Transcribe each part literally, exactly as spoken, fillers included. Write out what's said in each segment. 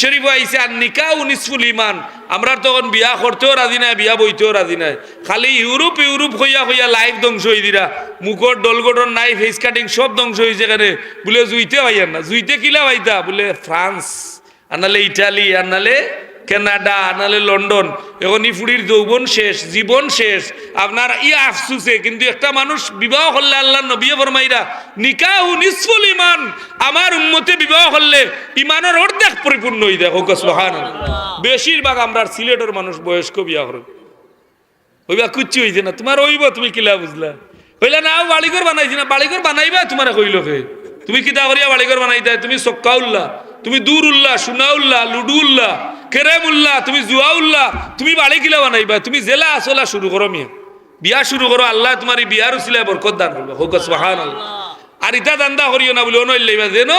শরীফ আইছে, "আর নিকাহু নিসফুল ইমান।" আমরা তখন বিয়া করতেও রাজি নাই, বিয়া বইতেও রাজি নাই, খালি ইউরোপ ইউরোপ কইয়া কইয়া লাইফ ধ্বংস হই দিরা। মুখর ডল গঠন নাই, ফেস কাটিং সব ধ্বংস হইছে। কেনে বুলে জুইতে পাইয়ার না। জুইতে কিলা পাইতা? বুলে ফ্রান্স, আর নালে ইটালি, আর নালে কানাডা, আর নালে লন্ডন। এখন ই ফুড়ির যৌবন শেষ, জীবন শেষ। আপনার ই আফসুসে, কিন্তু একটা মানুষ বিবাহ করলে আল্লাহর নবীয়ে ফরমাইরা, "নিকাহু নিসফুল ইমান।" আমার উম্মতে বিবাহ করলে ইমানর অর্ধেক পরিপূর্ণ হই যায়। হোক সুবহানাল্লাহ। বেশিরভাগ আমরার সিলেটর মানুষ বয়স্ক বিয়া করে। ওইবা কিচ্ছু হইছে না, তোমার ওইব, তুমি কিলা বুঝলা? কইলা, "না, বাড়িঘর বানাইছি না।" বাড়িঘর বানাইবা তোমারে কইল কে? তুমি কিতা করিয়া বাড়িঘর বানাইতায়? তুমি সক্কা উল্লা, তুমি দূর উল্লা, সোনা উল্লা, লুডু উল্লা, কেরেম উল্লা, তুমি জুয়া উল্লা, তুমি বাড়ি কিলা বানাইবা? তুমি যেলা আসলা শুরু করো মিয়া, বিয়া শুরু করো, আল্লাহ তোমার এই বিয়ার উসিলায় বরকত দান করবো। হোক সুবহানাল্লাহ। আর ইতা ধান্দা করিও না বুলে অনইল্লাইবা, যেন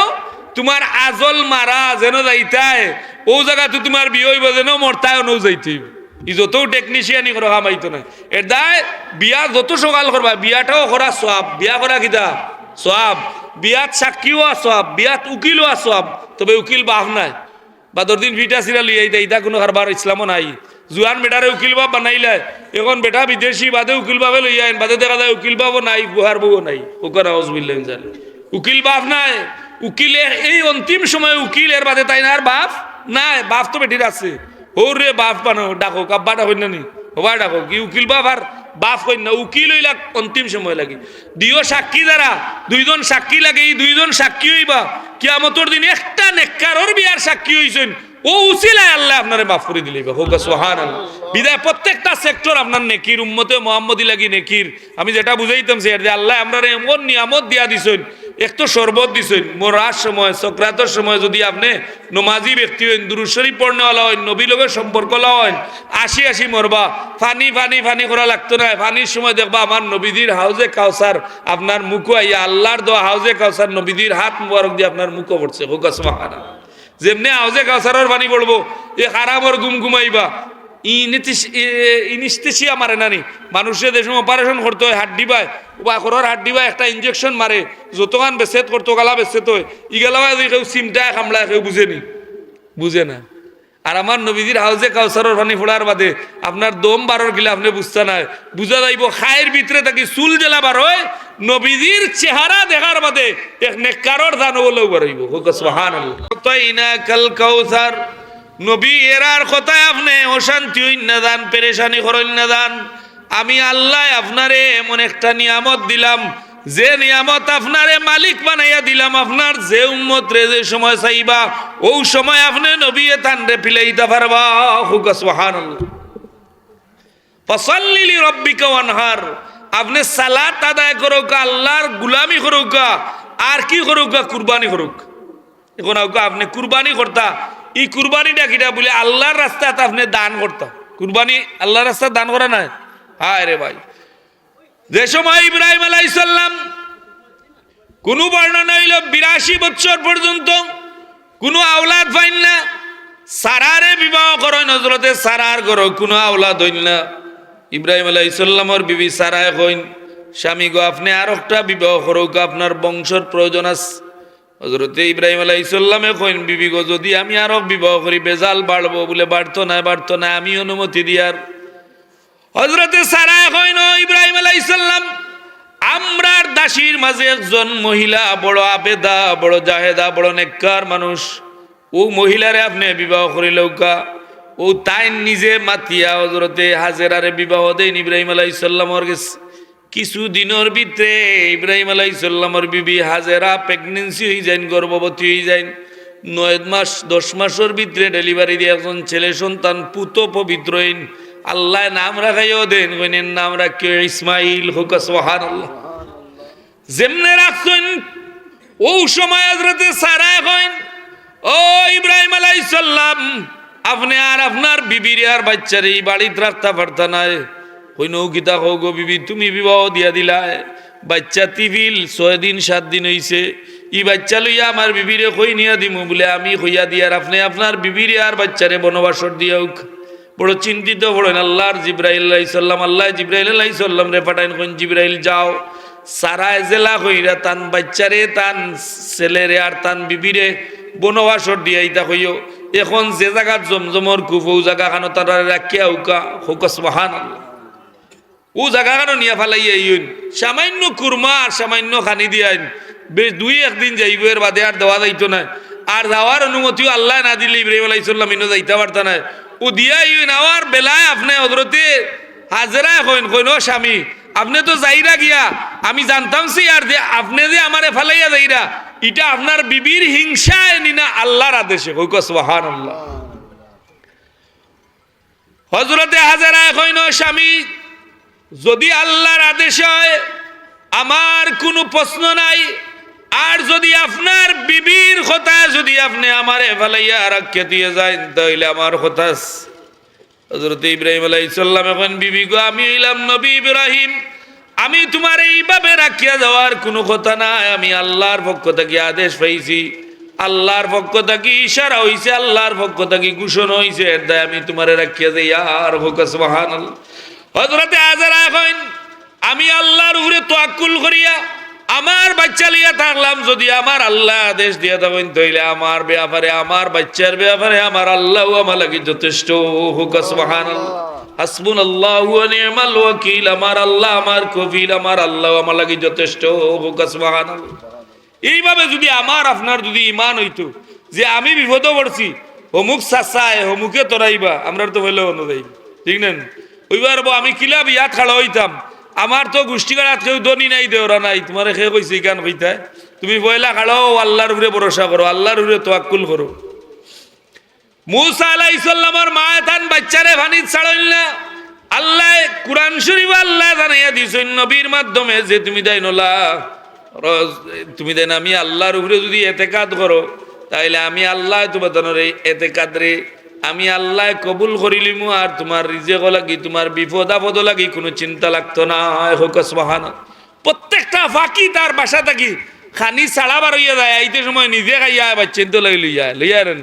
তোমার আজল মারা যেন যাইতায়, ও জায়গাতে তোমার বিয়ে হইব, যেন মরতায় অনও যাইতে হইব। ই যত টেকনিশিয়ানি করো, কামাইতো নাই। এর দায় বিয়া যত সকাল করবা, বিয়াটাও করা সওয়াব। বিয়া করা কিতা? সওয়াব। বিয়াত সাক্ষী হওয়া সওয়াব, বিয়াত উকিল হওয়া সওয়াব। তবে উকিল বাফ নাই, বাদর দিন ফিটা সিরা লইয়া ইতা, ইতা কোনো কারবার ইসলামও নাই। জুয়ান বেটারে উকিল বাফ বানাইলায়, এখন বেটা বিদেশি, বাদে উকিল বাফে লইয়া আইন, বাদে দেখা যায় উকিল বাফও নাই, বুহার বউও নাই। ওখানে আউজুবিল্লাহ মিন জালিক। উকিল বাফ নাই, উকিলে এই অন্তিম সময় উকিল, এর বাদে তাইন আর বাফ নাই, বাফ তো বেটির আছে। হৌরে বাফ বানো, ডাকো, আব্বা ডাকইন না নি? হবা ডাকো, কি উকিল বাফ আর বাফ কইন না, উকিল হইলা অন্তিম সময় লাগি। দুইও সাক্ষী যারা, দুইজন সাক্ষী লাগে, এই দুইজন সাক্ষী হইবা। কিয়ামতর দিন একটা নেককারর বিয়ার সাক্ষী হইছইন, ও উসিলায় আল্লাহ আপনারে মাফ করি দিলাইবা। হোক সুবহানাল্লাহ। বিদায় প্রত্যেকটা সেক্টর আপনার নেকির, উম্মতে মোহাম্মদী লাগি নেকির। আমি যেটা বুঝাইতাম চাইয়ার যে আল্লাহ আমরারে এমন নিয়ামত দিয়া দিছইন, এক তো শরবত দিছইন, মরার সময়, সকরাতর সময় যদি আপনে নমাজি ব্যক্তি হইন, দুরূদ শরীফ পড়নেওয়ালা হইন, নবী লগে সম্পর্কওয়ালা হইন, আসি আসি মরবা, পানি, পানি, পানি করা লাগতো নায়। পানির সময় দেখবা আমার নবীজির হাউজে কাউসার আপনার মুখো আইয়া, আল্লাহর দেওয়া হাউজে কাউসার নবীজির হাত মুবারক দিয়া আপনার মুখো পড়ছে। হোক সুবহানাল্লাহ। যেমনে হাউজে কাউসারর পানি পড়বো, এ হারামর ঘুম ঘুমাইবা। ইনিতিস-, এ-, ইনিস্থেশিয়া মারে না নি? মানুষরে যে সময় অপারেশন করতো অয়, হাড্ডি বায়, উবা করর হাড্ডি বায় একটা ইনজেকশন মারে, যতখান বেছেত করতো, গালা বেছেত অয়, ইগালা বায় যদি কেউ চিমটায়, কামড়ায়, কেউ বুঝে নি? বুঝে না। আর আমার নবীজির হাউজে কাউসারর পানি পড়ার বাদে আপনার দম বারর গিলা আপনে বুঝতা নায়, বুঝা যাইবো খাইর ভিতরে থাকি চুল যেলা বারয়, নবীজির চেহারা দেখার বাদে এক নেককারর জান অলাউ বারইবো। হোক সুবহানাল্লাহ। আতাইনাকাল কাউসার। নবী এরার কথায় আপনে অশান্তি হইন না যান, পেরেশানি করইন না যান। আমি আল্লায় আপনারে এমন একটা নিয়ামত দিলাম, যে নিয়ামত আপনারে মালিক বানাইয়া দিলাম, আপনার যে উম্মতরে যে সময় চাইবা, অউ সময় আপনে নবীয়ে তানরে পিলাইতা পারবা। হোক সুবহানাল্লাহ। ফাসাল্লি লিরাব্বিকা ওয়ানহার। আপনে সালাত আদায় করউক্কা, আল্লাহর গুলামি করউক্কা, আর কি করউক্কা? কুরবানি করউক্কা। এখন আউক্কা আপনে কুরবানি করতা, ই কুরবানিটা কিতা? বুলে আল্লাহর রাস্তাত আপনে দান করতা। কুরবানি আল্লাহর রাস্তাত দান করা নায়? হায় রে ভাই, যে সময় ইব্রাহিম আলাইহিস সালাম, কুনু বর্ণনা অইলো বিরাশি বৎসর পর্যন্ত কুনু আওলাদ পাইন না, সারারে বিবাহ করইন, হজরতে সারার ঘরো কুনু আওলাদ অইন না। ইব্রাহিম আলাইহিস সালামর বিবি সারায় কইন, "স্বামী গো, আপনে আরোকটা বিবাহ করউক্কা, আপনার বংশর প্রয়োজন আছে।" হজরতে ইব্রাহিম আলাইহিস সালামে কইন, "বিবি গো, যদি আমি আরোক বিবাহ করি, বেজাল বাড়বো।" বুলে, "বাড়তো নায়, বাড়তো নায়, আমি অনুমতি দিয়ার।" হজরতে সারায় কইন, "ও ইব্রাহিম আলাইহিস সালাম, আমরার দাসীর মাঝে একজন মহিলা বড় আবেদা, বড় জাহেদা, বড় নেককার মানুষ। অউ মহিলারে আপনে বিবাহ করিলউক্কা।" অউ তাইন নিজে মাতিয়া হজরতে হাজেরারে বিবাহ দেইন ইব্রাহিম আলাইহিস সালামর গেছে। কিছু দিনর ভিতরে ইব্রাহিম আলাইহিস সালামর বিবি হাজেরা প্রেগন্যান্সি অইযাইন, গর্ভবতী অইযাইন। নয় মাস, দশ মাসর ভিতরে ডেলিভারি দিয়া একজন ছেলে সন্তান, পুত পবিত্র অইন। আল্লায় নাম রাখাইও দেইন, কইন এর নাম রাখিও ইসমাইল। হোক সুবহানাল্লাহ। যেমনে রাখছইন, অউ সময় হজরতে সারায় কইন, "ও ইব্রাহিম আলাইহিস সালাম, আপনে আর আপনার বিবিরে আর বাইচ্চারে ই বাড়িত রাখতা পারতা নায়।" কইন, "অউ কিতা কও গো বিবি, তুমি বিবাহ দিয়া দিলায়, বাইচ্চা তিফিল ছয় দিন সাত দিন অইছে, ই বাইচ্চা লইয়া আমার বিবিরে কই নিয়া দিমু?" বুলে, "আমি কইয়া দিয়ার, আপনে আপনার বিবিরে আর বাইচ্চারে বনবাসর দিয়াউক।" বড় চিন্তিত পড়ইন আল্লাহর জিব্রাইল আলাইহিস সালাম, আল্লায় জিব্রাইল আলাইহিস সালামরে পাঠাইন, কইন, "জিব্রাইল যাও, সারায় যেলা কইরা তান বাইচ্চারে, তান ছেলেরে আর তান বিবিরে বনবাসর দিয়াইতা কইও।" এখন যে জাগাত জমজমর কূপ, অউ জাগাখানো তারারে রাখিয়া আউক্কা, কউক্কা সুবহানাল্লাহ। অউ জাগাখানো নিয়া ফালাইয়া আইন, সামান্য কুরমা আর সামান্য খানি দিয়া আইন, বেশ দুই এক দিন যাইবো, এর বাদে আর দেওয়া যাইতো নায়। আর যাওয়ার অনুমতিও আল্লায় না দিলে ইব্রাহিম আলাইহিস সালাম ইনো যাইতা পারতা নায়। অউ দিয়া আইন, আওয়ার বেলায় আপনে হজরতে হাজেরায় কইন, কইন, "ও স্বামী, আপনে তো যাইরা গিয়া, আমি জানতাম ছি আর যে আপনে যে আমারে ফালাইয়া যাইরা, ইটা আপনার বিবির হিংসায় নি না আল্লার আদেশে?" কউক্কা সুবহানাল্লাহ। হজরতে হাজেরায় কইন, "ও স্বামী, যুদি আল্লার আদেশ অয়, আমার কুনু প্রশ্ন নাই, আর যুদি আপনার বিবির কথায় যুদি আপনে আমারে ফালাইয়া রাখিয়া দিয়া যাইন, তাইলে আমার কথা আছে।" হজরতে ইব্রাহিম আলাইহিস সালামে কইন, "বিবি গো, আমি অইলাম নবী ইব্রাহিম, আমি তুমারে ইভাবে রাখিয়া যাওয়ার কুনু কথা নাই, আমি আল্লার পক্ষ থাকি আদেশ পাইছি, আল্লার পক্ষ থাকি ইশারা অইছে, আল্লার পক্ষ থাকি ঘোষণা অইছে, এর দায় আমি তুমারে রাখিয়া যাইয়ার।" কউক্কা সুবহানাল্লাহ। হজরতে হাজেরায় কইন, "আমি আল্লার উপরে তাওয়াক্কুল করিয়া আমার বাইচ্চা লইয়া থাকলাম, যুদি আমার আল্লায় আদেশ দিয়া থাকইন, তাইলে আমার বেয়াপারে, আমার বাইচ্চার বেয়াপারে আমার আল্লাউ আমার লাগি যথেষ্ট।" কউক্কা সুবহানাল্লাহ। "হাসবুনাল্লাহু ওয়া নি'মাল ওয়াকিল, আমার আল্লাহ আমার কফিল, আমার আল্লাউ আমার লাগি যথেষ্ট।" কউক্কা সুবহানাল্লাহ। ইভাবে যুদি আমার আপনার যুদি ইমান অইতো যে আমি বিপদো পড়ছি, হমুক চাচায়, হমুকে তরাইবা, আমরার তো অইলে অনো যাই, ঠিক না? অইবার বো আমি কিলা বিয়াত খাড়া অইতাম, আমার তো গুষ্টিগাড়াত কেউ ধনী নাই, দেওরা নাই, তুমারে কে কইছে ইখান কইতায়? তুমি পয়লা খাড়াও, আল্লার উপরে ভরসা করো, আল্লার উপরে তাওয়াক্কুল করো। মুসা আলাইহিস সালামর মায় তান বাইচ্চারে পানিত ছাড়ইন না। আল্লায় কুরআন শরিফো আল্লায় জানাইয়া দিছইন নবীর মাধ্যমে যে তুমি তাইন অলা, র-, তুমি তাইন আমি আল্লার উপরে যুদি এতেকাদ করো, তাইলে আমি আল্লায় তুমার তানর এই এতেকাদরে আমি আল্লায় কবুল করিলিমু, আর তুমার রিজেকো লাগি, তুমার বিপদ আপদো লাগি কুনু চিন্তা লাগতো নায়। কউক্কা সুবহানাল্লাহ। প্রত্যেকটা পাখি তার বাসা থাকি খানি ছাড়া বার অইয়া যায়, আইতে সময় নিজে খাইয়া আয়, বাইচ্চাইন্তর লাগি লইয়া আয়, লইয়া আয় না নি?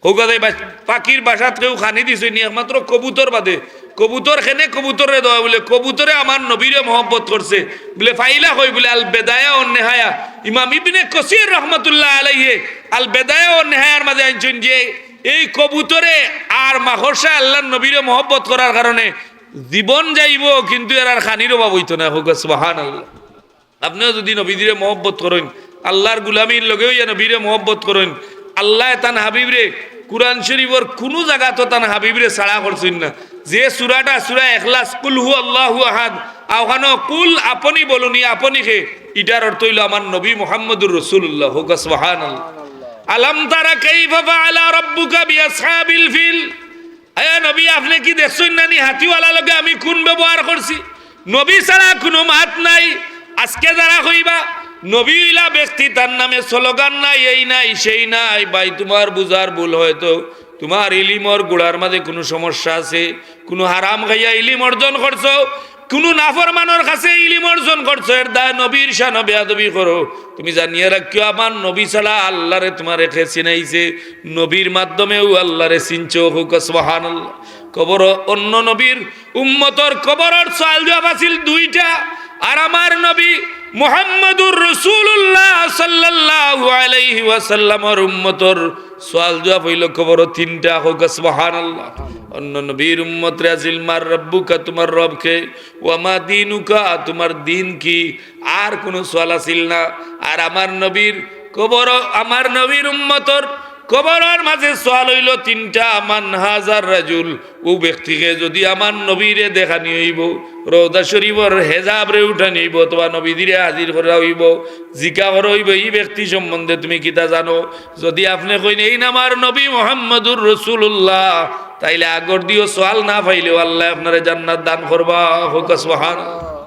কউক্কা যায়, বাস-, পাখির বাসাত কেউ খানি দিছইন নি, একমাত্র কবুতর বাদে। কবুতর কেনে কবুতররে দেওয়া বুলে, কবুতরে আমার নবীরে মহব্বত করছে। বুলে, পাইলা কই? বুলে, আল বেদায়া ওয়ান নেহায়া। ইমাম ইবনে কসির রহমতুল্লাহ আলাইহে আল বেদায়া ওয়ান নেহায়ার মাঝে আনছইন যে এই কবুতরে আর মাকড়সায় আল্লার নবীরে মহব্বত করার কারণে জীবন যাইবো, কিন্তু এরার খানির অভাব অইতো নায়। কউক্কা সুবহানাল্লাহ। আপনেও যুদি নবীজিরে মহব্বত করইন, আল্লার গুলামির লগে অইয়া নবীরে মহব্বত করইন, আল্লায় তান হাবিবরে, কুরআন শরিফর কুনু জাগাত তান হাবিবরে ছাড়া করছইন না। যে সূরাটা, সূরা ইখলাস, কুল হু আল্লাহু আহাদ, আর অখানো কুল আপনি বলুন, ই আপনি কে, ইটার অর্থ অইলো আমার নবী মুহাম্মদুর রাসূলুল্লাহ। কউক্কা সুবহানাল্লাহ। আলাম তারা কাইফা ফাআলা রাব্বুকা বিআসহাবিল ফিল? আয়া নবী, আপনে কি দেখছইন না নি হাতিওয়ালা লগে আমি কুন ব্যবহার করছি? নবী ছাড়া কুনু মাত নাই। আজকে যারা কইবা, নবী অইলা ব্যক্তি, তার নামে স্লোগান নাই, এই নাই, সেই নাই, ভাই, তুমার বুঝার ভুল অয়তো। তুমার ইলিমর গুড়ার মাঝে কুনু সমস্যা আছে, কুনু হারাম খাইয়া ইলিম অর্জন করছো, কুনু নাফরমানর কাছে ইলিম অর্জন করছো, এর দায় নবীর শানো বেয়াদবি করো। তুমি জানিয়া রাখিও, আমার নবী ছাড়া আল্লারে তুমারে কে চিনাইছে, নবীর মাধ্যমেউ আল্লারে চিনছো। কউক্কা সুবহানাল্লাহ। কবর, অন্য নবীর উম্মতর কবরর সওয়াল জওয়াব আছিল দুইটা, আর আমার নবী মুহাম্মাদুর রাসূলুল্লাহ সাল্লাল্লাহু আলাইহি ওয়াসাল্লামর উম্মতর সওয়াল জওয়াব অইলো কবরো তিনটা। কউক্কা সুবহানাল্লাহ। অন্য নবীর উম্মতরে আছিল, মান রাব্বুকা, তুমার রব কে, ওয়া মা দীনুকা, তুমার দ্বীন কি, আর কুনু সওয়াল আছিল না। আর আমার নবীর কবরো, আমার নবীর উম্মতর কবরর মাঝে সওয়াল অইলো তিনটা, মান হাজার রাজুল, অউ ব্যক্তিকে যুদি আমার নবীরে দেখানি অইবো, রওজা শরিফর হেজাবরে উঠানি অইবো, অথবা নবীজিরে হাজির করা অইবো, জিকা করা অইবো, ই ব্যক্তি সম্বন্ধে তুমি কিতা জানো? যুদি আপনে কইন, "এইন আমার নবী মুহাম্মাদুর রাসূলুল্লাহ", তাইলে আগর দিও সওয়াল না পাইলেও আল্লায় আপনারে জান্নাত দান করবা। কউক্কা সুবহানাল্লাহ।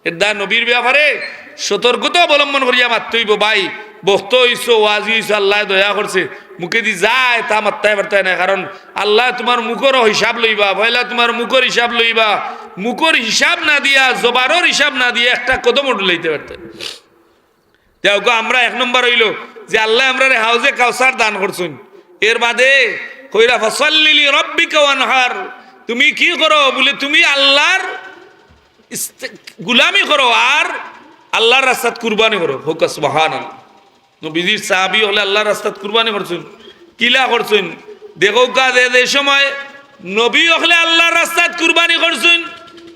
এর দায় নবীর বেয়াপারে সতর্কতা অবলম্বন করিয়া মাততে অইবো। ভাই, বক্তা অইছো, ওয়াজি অইছো, আল্লায় দয়া করছে, মুখেদি যায় তা মাততায় পারতায় নায়, কারণ আল্লায় তুমার মুখর হিসাব লইবা, পয়লা তুমার মুখর হিসাব লইবা। মুখর হিসাব না দিয়া, জবানর হিসাব না দিয়া একটা কদমও ডুলাইতে পারতায়। তে অগু আমরা এক নম্বর অইলো যে আল্লায় আমরারে হাউজে কাউসার দান করছইন। এর বাদে কইরা, "ফাসাল্লি লি রাব্বিকা ওয়ানহার।" তুমি কি করো? বুলে, তুমি আল্লার ইস্তে-, গুলামি করো আর আল্লার রাস্তাত কুরবানি করো। কউক্কা সুবহানাল্লাহ। নবীজির সাহাবী অকলে আল্লার রাস্তাত কুরবানি করছইন। কিলা করছইন? দেখউক্কা যে, যে সময় নবী অকলে আল্লার রাস্তাত কুরবানি করছইন,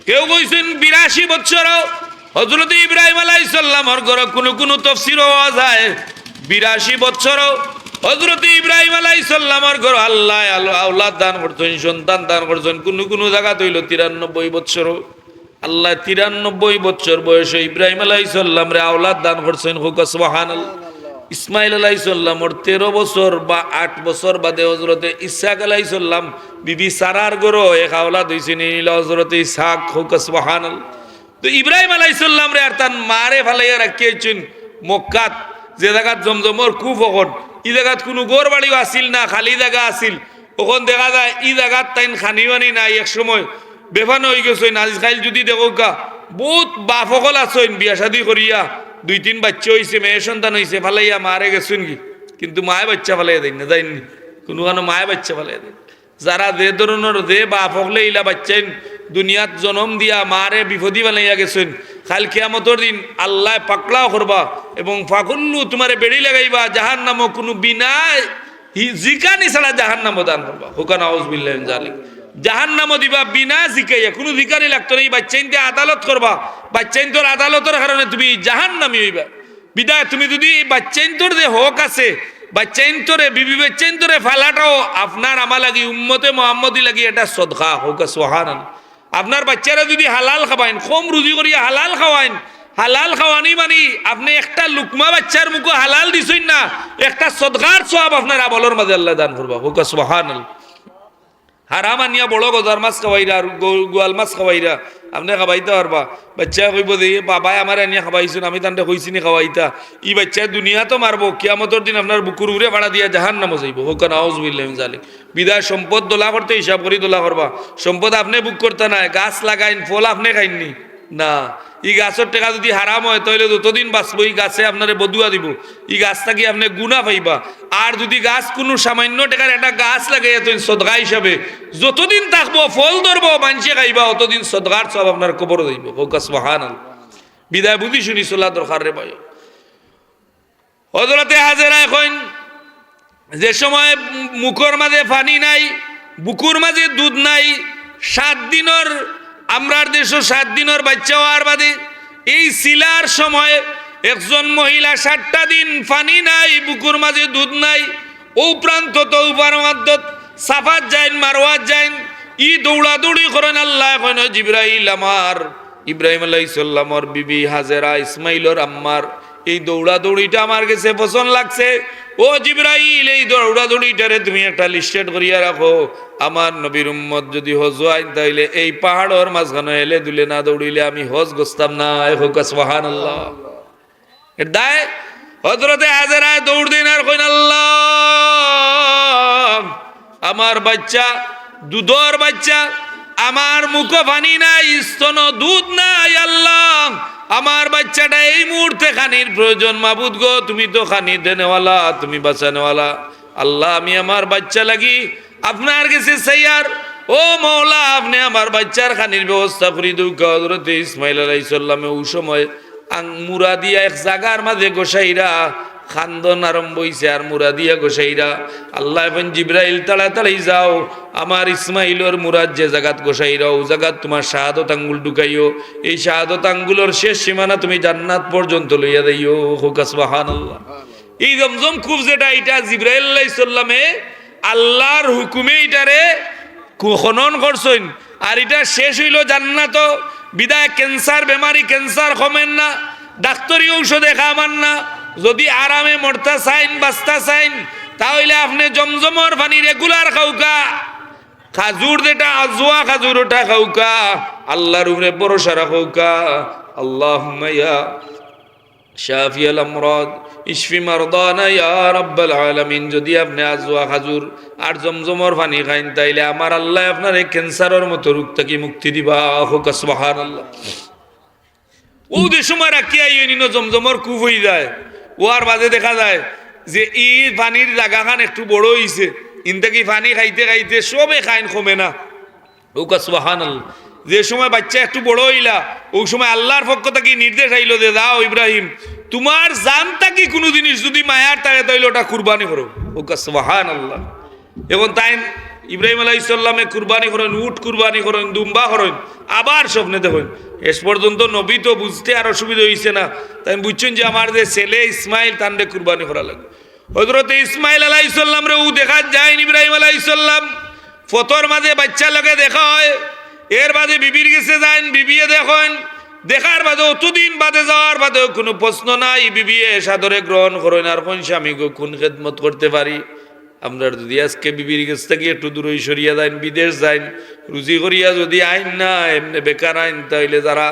কেউ কইছইন বিরাশি বৎসর, হজরতে ইব্রাহিম আলাইহিস সালামর ঘরো কুনু কুনু তফসিরো পাওয়া যায় বিরাশি বৎসর হজরতে ইব্রাহিম আলাইহিস সালামর ঘরো আল্লায় আল-, আওলাদ দান করছইন, সন্তান দান করছইন, কুনু কুনু জাগাত অইলো তিরানব্বই বৎসর। আল্লায় তিরানব্বই বৎসর বয়সো ইব্রাহিম আলাইহিস সালামরে আওলাদ দান করছইন, কউক্কা সুবহানাল্লাহ। ইসমাইল আলাইহিস সালামর তেরো বছর বা আট বছর বাদে হজরতে ইসহাক আলাইহিস সালাম বিবি সারার ঘরো এক আওলাদ অইছইন, ইলা হজরতে ইসহাক, কউক্কা সুবহানাল্লাহ। তো ইব্রাহিম আলাইহিস সালামরে আর তান মারে ফালাইয়া রাখিয়া আইছইন মক্কাত, যে জাগাত জমজমর কূপ অখন, ই জাগাত কুনু ঘর বাড়িও আছিল না, খালি জাগা আছিল। অখন দেখা যায় ই জাগাত তাইন খানি-মানি নাই, এক সময় বেফানা অইগেছইন। আইজকাইল যুদি দেখউক্কা, বউত বাপ অকল আছইন, বিয়া-শাদি করিয়া দুই-তিন বাইচ্চা অইছে, মেয়ে সন্তান অইছে, ফালাইয়া মারে গেছইনগি, কিন্তু মায়ে বাইচ্চা ফালাইয়া যাইন না, যাইননি? কুনুখানো মায়ে বাইচ্চা ফালাইয়া যাইন? যারা যে ধরনর, যে বাপ অকলে ইলা বাইচ্চাইন দুনিয়াত জনম দিয়া মারে বিপদি বানাইয়া গেছইন, কাইল কিয়ামতর দিন আল্লায় পাকড়াও করবা এবং ফাকুল্লু তুমারে বেড়ি লাগাইবা, জাহান্নামো কুনু বিনা হি-, জিকানি ছাড়া জাহান্নামো দান করবা। কউক্কা নাউজুবিল্লাহি মিন জালিক। জাহান্নামো দিবা বিনা জিকাইয়া, কুনু জিকানি লাগতো না। ই বাইচ্চাইন্তে আদালত করবা, বাইচ্চাইন্তর আদালতর কারণে তুমি জাহান্নামী অইবা। বিদায় তুমি যুদি ই বাইচ্চাইন্তর যে হক আছে, বাইচ্চাইন্তরে, বিবি বাইচ্চাইন্তরে ফালাটাও আপনার আমার লাগি, উম্মতে মুহাম্মদী লাগি এটা সদকা, কউক্কা সুবহানাল্লাহ। আপনার বাইচ্চারে যুদি হালাল খাওয়াইন, কম রুজি করিয়া হালাল খাওয়াইন, হালাল খাওয়ানি মানি আপনে একটা লুকমা বাইচ্চার মুখো হালাল দিছইন না, একটা সদকার সওয়াব আপনার আমলর মাঝে আল্লায় দান করবা, কউক্কা সুবহানাল্লাহ। হারাম আনিয়া বড় গজার মাছ খাওয়াইরা আর গো-, গোয়াল মাছ খাওয়াইরা, আপনে খাওয়াইতা পারবা? বাইচ্চায় কইবো যে, "এ বাবায় আমারে আনিয়া খাওয়াইছইন, আমি তানরে কইছিনি খাওয়াইতা।" ই বাইচ্চায় দুনিয়াত মারবো, কিয়ামতর দিন আপনার বুকুর উপরে ফাড়া দিয়া জাহান্নামো যাইবো। কউক্কা নাউজুবিল্লাহি মিন জালিক। বিদায় সম্পদ দলা করতে হিসাব করি দলা করবা। সম্পদ আপনে ভোগ করতা নায়, গাছ লাগাইন, ফল আপনে খাইননি? না। ই গাছর টেকা যুদি হারাম অয়, তাইলে যতদিন বাঁচবো ই গাছে আপনারে বদুয়া দিবো, ই গাছ থাকি আপনে গুনা পাইবা। আর যুদি গাছ কুনু সামান্য টেকার একটা গাছ লাগাইয়া থইন সদকা হিসাবে, যতদিন থাকবো ফল ধরবো, মানষে খাইবা, অতদিন সদকার সওয়াব আপনার কবরো যাইবো। কউক্কা সুবহানাল্লাহ। বিদায় বুঝি শুনি চলা দরকার রে ভাই। হজরতে হাজেরায় কইন, যে সময় মুখর মাঝে পানি নাই, বুকুর মাঝে দুধ নাই, সাত দিনর, আমরার দেশো সাত দিনর বাইচ্চা অওয়ার বাদে এই চিলার সময় একজন মহিলা সাতটা দিন পানি নাই, বুকুর মাঝে দুধ নাই, অউ প্রান্ত তো অউ প্রান্তত, সাফাত যাইন, মারওয়াত যাইন, ই দৌড়াদৌড়ি করইন। আল্লায় কইন, "জিব্রাইল আমার, ইব্রাহিম আলাইহিস সালামর বিবি হাজেরা, ইসমাইলর আম্মার এই দৌড়াদৌড়িটা আমার গেছে পছন্দ লাগছে। ও জিব্রাইল, এই দৌড়াদৌড়িটারে তুমি একটা লিস্টেড করিয়া রাখো। আমার নবীর উম্মত যুদি হজো আইন, তাইলে এই পাহাড়র মাঝখানো হেলে দুলে না দৌড়িলে আমি হজ গছতাম নায়।" কউক্কা সুবহানাল্লাহ। এর দায় হজরতে হাজেরায় দৌড় দেইন আর কইন, "আল্লাহ, আমার বাইচ্চা, দুধর বাইচ্চা, আমার মুখো পানি নাই, স্তনো দুধ নাই, আল্লাহ, আমার বাইচ্চাটা এই মুহূর্তে খানির প্রয়োজন, মাবুদ গো, তুমি তো খানি দেনেওয়ালা, তুমি বাঁচানেওয়ালা।" আল্লাহ, আমি আমার বাইচ্চা লাগি আপনার গেছে চাইয়ার, ও মওলা, আপনে আমার বাইচ্চার খানির ব্যবস্থা করি দেউক্কা। হজরতে ইসমাইল আলাইহিস সালামে অউ সময় আং-, মুড়া দিয়া এক জাগার মাঝে ঘষাইরা, কান্দন আরম্ভ অইছে, আর মুড়া দিয়া ঘষাইরা। আল্লায় কইন, "জিব্রাইল, তাড়াতাড়ি যাও, আমার ইসমাইলর মুড়াত যে জাগাত ঘষাইরা, অউ জাগাত তুমার শাহাদত আঙ্গুল ঢুকাইও, এই শাহাদত আঙ্গুলর শেষ সীমানা তুমি জান্নাত পর্যন্ত লইয়া যাইও।" কউক্কা সুবহানাল্লাহ। এই জমজম কূপ যেটা, ইটা জিব্রাইল আলাইহিস সালামে আল্লার হুকুমে ইটারে খু-, খনন করছইন। আর ইটা শেষ অইলো জান্নাতো। বিদায় ক্যান্সার বেমারি, ক্যান্সার কমের না, ডাক্তরি ঔষধে কাম আর না। যুদি আরামে মরতা চাইন, বাঁচতা চাইন, তা অইলে আপনে জমজমর পানি regular খাউক্কা। খাজুর যেটা, আজওয়া খাজুর, ওটা খাউক্কা। আল্লার উপরে ভরসা রাখউক্কা। আল্লাহুম্মা ইয়া শাফিয়াল আমরাদ, ইশফি মারদানা ইয়া রাব্বাল আলামিন। যুদি আপনে আজওয়া খাজুর আর জমজমর পানি খাইন, তাইলে আমার আল্লায় আপনারে ক্যান্সারর মতো রোগ থাকি মুক্তি দিবা। কউক্কা সুবহানাল্লাহ। অউ যে সময় রাখিয়া আইন, ইনো জমজমর কূপ অইযায়, অওয়ার বাদে দেখা যায় যে ই পানির জাগাখান একটু বড় অইছে, ইন থাকি পানি খাইতে খাইতে সবে খাইন, কমে না। কউক্কা সুবহানাল্লাহ। যে সময় বাইচ্চা একটু বড় অইলা, অউ সময় আল্লার পক্ষ থাকি নির্দেশ আইলো যে, "যাও ইব্রাহিম, তুমার জান থাকি কুনু জিনিস যুদি মায়ার থাকে, তাইলে ওটা কুরবানি করো। কউক্কা সুবহানাল্লাহ। এখন তাইন ইব্রাহিম আলাইহিস সালামে কুরবানি করইন, উট কুরবানি করইন, দুম্বা করইন, আবার স্বপ্নে দেখইন। শেষ পর্যন্ত নবী তো বুঝতে আর অসুবিধা অইছে না, তাইন বুঝছইন যে আমার যে ছেলে ইসমাইল, তানরে কুরবানি করা লাগবো। হযরতে ইসমাইল আলাইহিস সালামরে অউ দেখাত যাইন ইব্রাহিম আলাইহিস সালাম, ফথর মাঝে বাইচ্চার লগে দেখা অয়, এর বাদে বিবির গেছে যাইন, বিবিয়ে দেখইন, দেখার বাদে অতদিন বাদে যাওয়ার বাদেও কুনু প্রশ্ন নাই, বিবিয়ে সাদরে গ্রহণ করইন। আর কইন, স্বামী গো, কুন খেদমত করতে পারি? আমরার যুদি আজকে বিবির গেছ থাকি একটু দূরই সরিয়া যাইন, বিদেশ যাইন, রুজি করিয়া যুদি আইন না, এমনে বেকার আইন, তাইলে যারা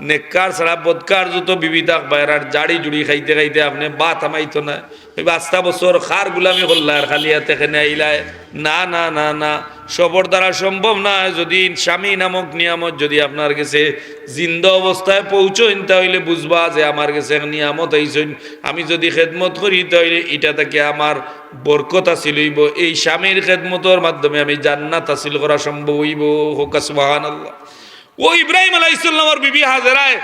নেককার ছাড়া বদকার যত বিবি থাকবা, এরার জাড়ি জুড়ি খাইতে খাইতে আপনে ভাত হামাইতো না। অউ পাঁচটা বছর কার গুলামি করলা আর খালি আতে কেনে আইলায়? না, না, না, না, সবর দ্বারা সম্ভব নায়। যুদি স্বামী নামক নিয়ামত যুদি আপনার গেছে জিন্দা অবস্থায় পৌঁছইন, তাইলে বুঝবা যে আমার গেছে এক নিয়ামত আইছইন। আমি যুদি খেদমত করি, তাইলে ইটা থাকি আমার বরকত হাসিল অইবো। এই স্বামীর খেদমতর মাধ্যমে আমি জান্নাত হাসিল করা সম্ভব অইবো। কউক্কা সুবহানাল্লাহ। অউ ইব্রাহিম আলাইহিস সালামর বিবি হাজেরায়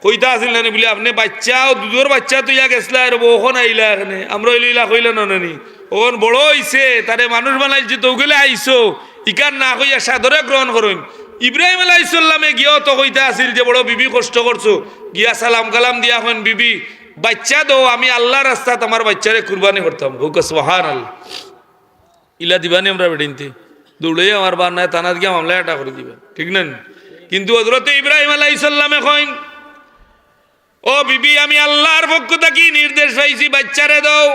কইতা আছিল না নি বুলে, আপনে বাইচ্চা, অউ দুধর বাইচ্চা থইয়া গেছলা, আর বউ অখন আইলা কেনে? আমরা অইলে ইলা কইলা না নি? অখন বড় অইছে, তারে মানুষ বানাইলছি, তো গেলে আইছো, ইখান না কইয়া সাদরে গ্রহণ করইন। ইব্রাহিম আলাইহিস সালামে গিয়াও তো কইতা আছিল যে বড় বিবি কষ্ট করছো, গিয়া সালাম কালাম দিয়া কইন, বিবি, বাইচ্চা দেও, আমি আল্লার রাস্তাত আমার বাইচ্চারে কুরবানি করতাম। কউক্কা সুবহানাল্লাহ। ইলা দিবা নি আমরা বেটিন্তে? দৌড়াইয়া আমার বার নাই, থানাত গিয়া মামলা এটা করি দিবা, ঠিক না নি? কিন্তু হযরতে ইব্রাহিম আলাইহিস সালামে কইন, ও বিবি, আমি আল্লার পক্ষ থাকি নির্দেশ পাইছি, বাইচ্চারে দেও,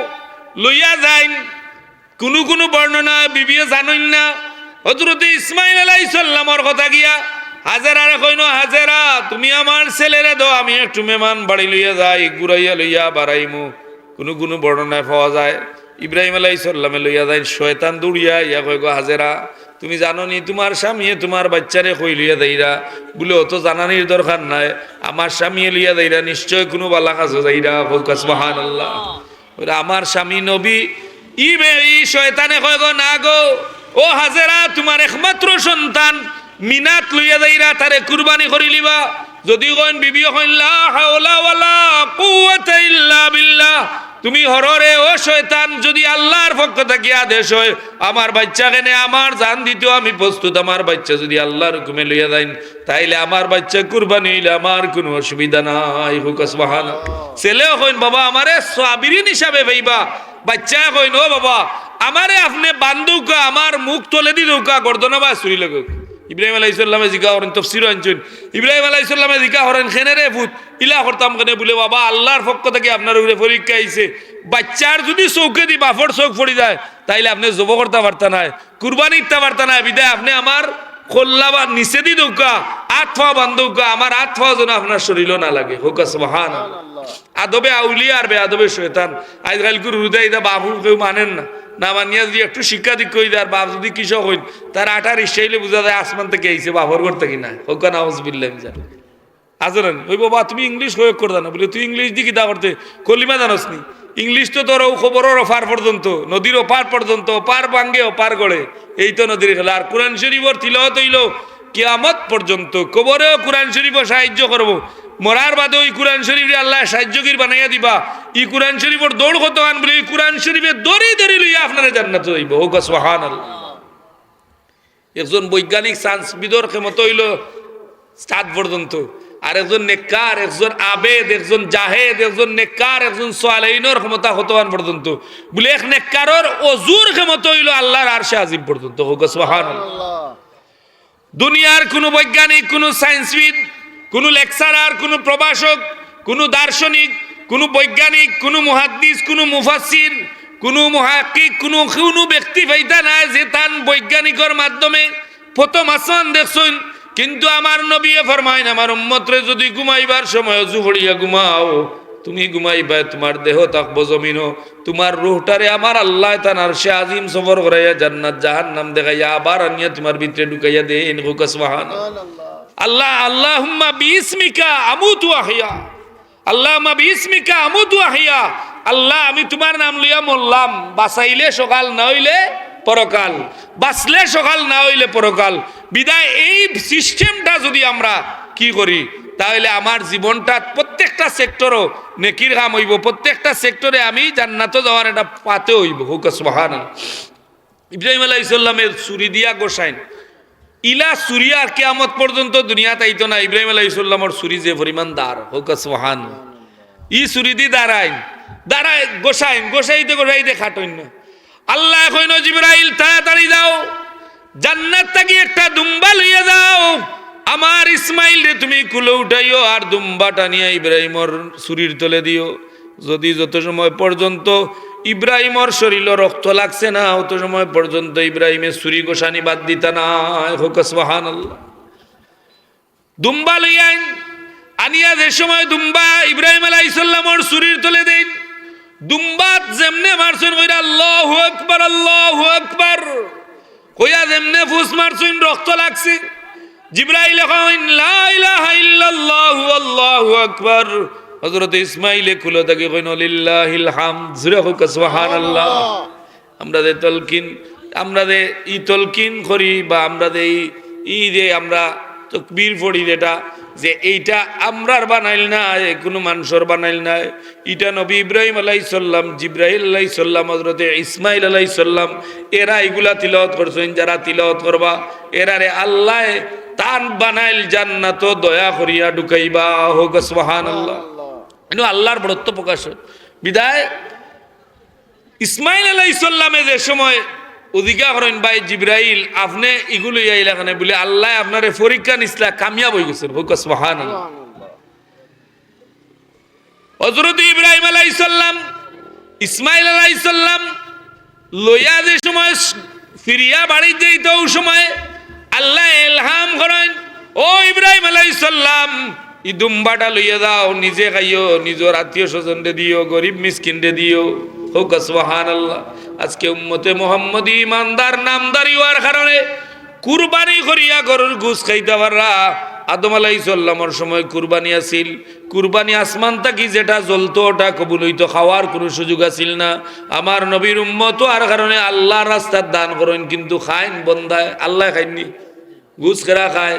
লইয়া যাইন। কুনু কুনু বর্ণনা বিবিয়ে জানইন না। হযরতে ইসমাইল আলাইহিস সালামর কথা গিয়া হাজেরারে কইন, হাজেরা, তুমি আমার ছেলেরে দেও, আমি একটু মেহমান বাড়ি লইয়া যাই, ঘুরাইয়া লইয়া বারাইমু। কুনু কুনু বর্ণনায় পাওয়া যায়, ইব্রাহিম আলাইহিস সালামে লইয়া যাইন, শয়তান দৌড়িয়া আইয়া কয়, গো হাজেরা, তুমি জানো নি তুমার স্বামীয়ে তুমার বাইচ্চারে কই লইয়া যাইরা? বুলে, অত জানানির দরকার নাই, আমার স্বামীয়ে লইয়া যাইরা, নিশ্চয় কুনু বালা কাজো যাইরা। কউক্কা সুবহানাল্লাহ। বুলে, আমার স্বামী নবী। ই বে-, ই শয়তানে কয়, গো না গো, ও হাজেরা, তুমার একমাত্র সন্তান মিনাত লইয়া যাইরা, তারে কুরবানি করিলিবা। যুদি কইন, বিবিয়ে কইন, লা হাওলা ওয়ালা কুওয়াতা ইল্লা বিল্লাহ, তুমি হররে, ও শয়তান, যুদি আল্লার পক্ষ থাকি আদেশ অয়, আমার বাইচ্চা কেনে আমার জান দিতেও আমি প্রস্তুত, আমার বাইচ্চা যুদি আল্লার হুকুমে লইয়া যাইন, তাইলে আমার বাইচ্চা কুরবানি অইলে আমার কুনু অসুবিধা নাই। কউক্কা সুবহানাল্লাহ। ছেলেও কইন, বাবা, আমারে সাবিরিন হিসাবে পাইবা। বাইচ্চায় কইন, ও বাবা, আমারে আপনে বান্ধউক্কা, আমার মুখ তলেদি দেউক্কা, গর্দনা বায় ছুরি লাগউক। ইব্রাহিম আলাইহিস সালামে জিকা করইন, তফসিরো আনছইন, ইব্রাহিম আলাইহিস সালামে জিকা করইন, কেনে রে পুত, ইলা করতাম কেনে? বুলে, বাবা, আল্লার পক্ষ থাকি আপনার উপরে পরীক্ষা আইছে। বাইচ্চার যুদি চউখেদি বাফর চউখ পড়ি যায়, তাইলে আপনে জবো করতা পারতা নায়, কুরবানি দিতা পারতা নায়, বিদায় আপনে আমার কল্লা বা নিচেদি দেউক্কা, আত পাও বান্ধউক্কা, আমার আত পাও যেন আপনার শরীলো না লাগে। কউক্কা সুবহানাল্লাহ। আদবে আউলিয়া আর বেআদবে শয়তান। আইজকাইল কুরু হুদা ইদা বাফ কেউ মানইন না, না মানিয়া যুদি একটু শিক্ষা দীক্ষা অইযায়, আর বাফ যুদি কৃষক অইন, তার আটা রিক্সা অইলে বুঝা যায় আসমান থাকি আইছে, বাফর ঘর থাকি নায়। কউক্কা নাউজুবিল্লাহ মিন জালিক। আছে না? ওই বাবা, তুমি ইংলিশ কয়েক করে জানো, বুলে, তুই ইংলিশ দি কিতা করতে? কলিমা জানোস নি? ইংলিশ তো তোর অউ খবরর ওপার পর্যন্ত, নদীর ওপার পর্যন্ত, ওপার ভাঙ্গে, ওপার গড়ে, এই তো নদীর খেলা। আর কোরআন শরীফর তিলাওয়াত অইলো কিয়ামত পর্যন্ত, কবরেও কোরআন শরীফ সাহায্য করবো, মরার বাদে ওই কোরআন শরীফরে আল্লায় সাহায্যকারী বানাইয়া দিবা। ই কোরআন শরীফর দৌড় কতখান বুলে, ই কোরআন শরীফে দড়ি দড়ি লইয়া আপনারে জান্নাতো যাইবো। কউক্কা সুবহানাল্লাহ। একজন বৈজ্ঞানিক সায়েন্সবিদর ক্ষমতা অইলো চাঁদ পর্যন্ত, আর একজন নেককার, একজন আবেদ, একজন জাহেদ, একজন নেককার, একজন সালেহিনর ক্ষমতা কতখান পর্যন্ত? বুলে, এক নেককারর অজুর ক্ষমতা অইলো আল্লার আরশে আজিম পর্যন্ত। কউক্কা সুবহানাল্লাহ। দুনিয়ার কুনু বৈজ্ঞানিক, কুনু সায়েন্সবিদ, কুনু লেকচারার, কুনু প্রভাষক, কুনু দার্শনিক, কুনু বৈজ্ঞানিক, কুনু মুহাদ্দিস, কুনু মুফাসসির, কুনু মুহাক্কিক, কুনু, কুনু ব্যক্তি পাইতা নায় যে তান বৈজ্ঞানিকর মাধ্যমে প্রথম আসমান দেখছইন। কিন্তু আমার নবীয়ে ফরমাইন, আমার উম্মতরে যুদি ঘুমাইবার সময় অজু পড়িয়া ঘুমাও, তুমি ঘুমাইবায়, তুমার দেহ থাকবো জমিনো, তুমার রুহটারে আমার আল্লায় তান আরশে আজিম সফর করাইয়া জান্নাত জাহান্নাম দেখাইয়া আবার আনিয়া তুমার ভিতরে ঢুকাইয়া দেইন। কউক্কা সুবহানাল্লাহ। আল্লাহ, আল্লাহুম্মা বিইসমিকা আমুতু ওয়া আহইয়া। আল্লাহুম্মা বিইসমিকা আমুতু ওয়া আহইয়া। আল্লাহ, আমি তুমার নাম লইয়া মরলাম, বাঁচাইলে সকাল, না অইলে পরকাল, বাঁচলে সকাল, না অইলে পরকাল। বিদায় এই সিস্টেমটা যুদি আমরা কি করি, তাইলে আমার জীবনটা প্রত্যেকটা প্রত্যেকটা সেক্টরও নেকির কাম অইবো, প্রত্যেকটা সেক্টরে আমি জান্নাতো যাওয়ার একটা পাথে অইবো। কউক্কা সুবহানাল্লাহ। ইব্রাহিম আলাইহিস সালামে ছুরি দিয়া ঘষাইন, ইলা ছুরি আর কিয়ামত পর্যন্ত দুনিয়াত আইতো না। ইব্রাহিম আলাইহিস সালামর ছুরি যে পরিমাণ ধার, কউক্কা সুবহানাল্লাহ। ই ছুরি দি দারাইন, দারাই ঘষাইন, ঘষাইতে ঘষাইতে কাটইন না। আল্লায় কইন, "জিব্রাইল, তাড়াতাড়ি যাও, জান্নাত থাকি একটা দুম্বা লইয়া যাও, আমার ইসমাইলরে তুমি কুলো উঠাইও, আর দুম্বাটা নিয়া ইব্রাহিমর ছুরির তলে দিও।" যদি যত সময় পর্যন্ত ইব্রাহিমর শরীলো রক্ত লাগছে না, অত সময় পর্যন্ত ইব্রাহিমে ছুরি ঘষানি বাদ দিতা নায়। কউক্কা সুবহানাল্লাহ। দুম্বা লইয়া আইন, আনিয়া যে সময় দুম্বা ইব্রাহিম আলাইহিস সালামর ছুরির তলে দেইন, দুম্বাত যেমনে মারছইন, কইরা, "আল্লাহু আকবার, আল্লাহু আকবার।" কইয়া যেমনে ফুস মারছইন, রক্ত লাগছে। জিব্রাইলে কইন, "লা ইলাহা ইল্লাল্লাহু, আল্লাহু আকবার।" হযরত ইসমাইলে কুলো থাকি কইন, "লিল্লাহিল হামদ।" জুরে কউক্কা সুবহানাল্লাহ। আমরা যে তলকিন, আমরা যে ই তলকিন করি বা আমরা যে ই, ই যে আমরা তকবীর পড়ি যেটা, যে এইটা আমরার বানাইল নায়, কুনু মানষর বানাইল নায়। ইটা নবী ইব্রাহিম আলাইহিস সালাম, জিব্রাইল আলাইহিস সালাম, হযরতে ইসমাইল আলাইহিস সালাম, এরা ইগুলা তিলাওয়াত করছইন। যারা তিলাওয়াত করবা, এরারে আল্লায় তান বানাইল জান্নাতো দয়া করিয়া ঢুকাইবা। কউক্কা সুবহানাল্লাহ। ইনো আল্লার বড়ত্ব প্রকাশ অয়। বিদায় ইসমাইল আলাইহিস সালামে যে সময় অধিকা করইন, "ভাই জিব্রাইল, আপনে ইগু লইয়া আইলা কেনে?" বুলে, "আল্লায় আপনারে পরীক্ষা নিছলা, কামিয়াব অইগেছইন।" কউক্কা সুবহানাল্লাহ। হযরত ইব্রাহিম আলাইহিস সালাম, ইসমাইল আলাইহিস সালাম লইয়া যে সময় ফিরিয়া বাড়িত যাইতা, অউ সময় আল্লায় ইলহাম করইন, "ও ইব্রাহিম আলাইহিস সালাম, ই দুম্বাটা লইয়া যাও, নিজে খাইও, নিজর আত্মীয় স্বজনরে দিও, গরিব মিসকিনরে দিও।" কউক্কা সুবহানাল্লাহ। আজকে উম্মতে মুহাম্মদী ইমানদার নামদারি অওয়ার কারণে কুরবানি করিয়া গরুর গুস খাইতা পাররা। আদম আলাইহিস সালামর সময় কুরবানি আছিল। কুরবানি আসমান থাকি যেটা জ্বলতো, ওটা কবুল অইতো, খাওয়ার কুনু সুযোগ আছিল না। আমার নবীর উম্মত অওয়ার কারণে আল্লার রাস্তাত দান করইন, কিন্তু খাইন বন্দায়, আল্লায় খাইননি। গুস কেরা খায়,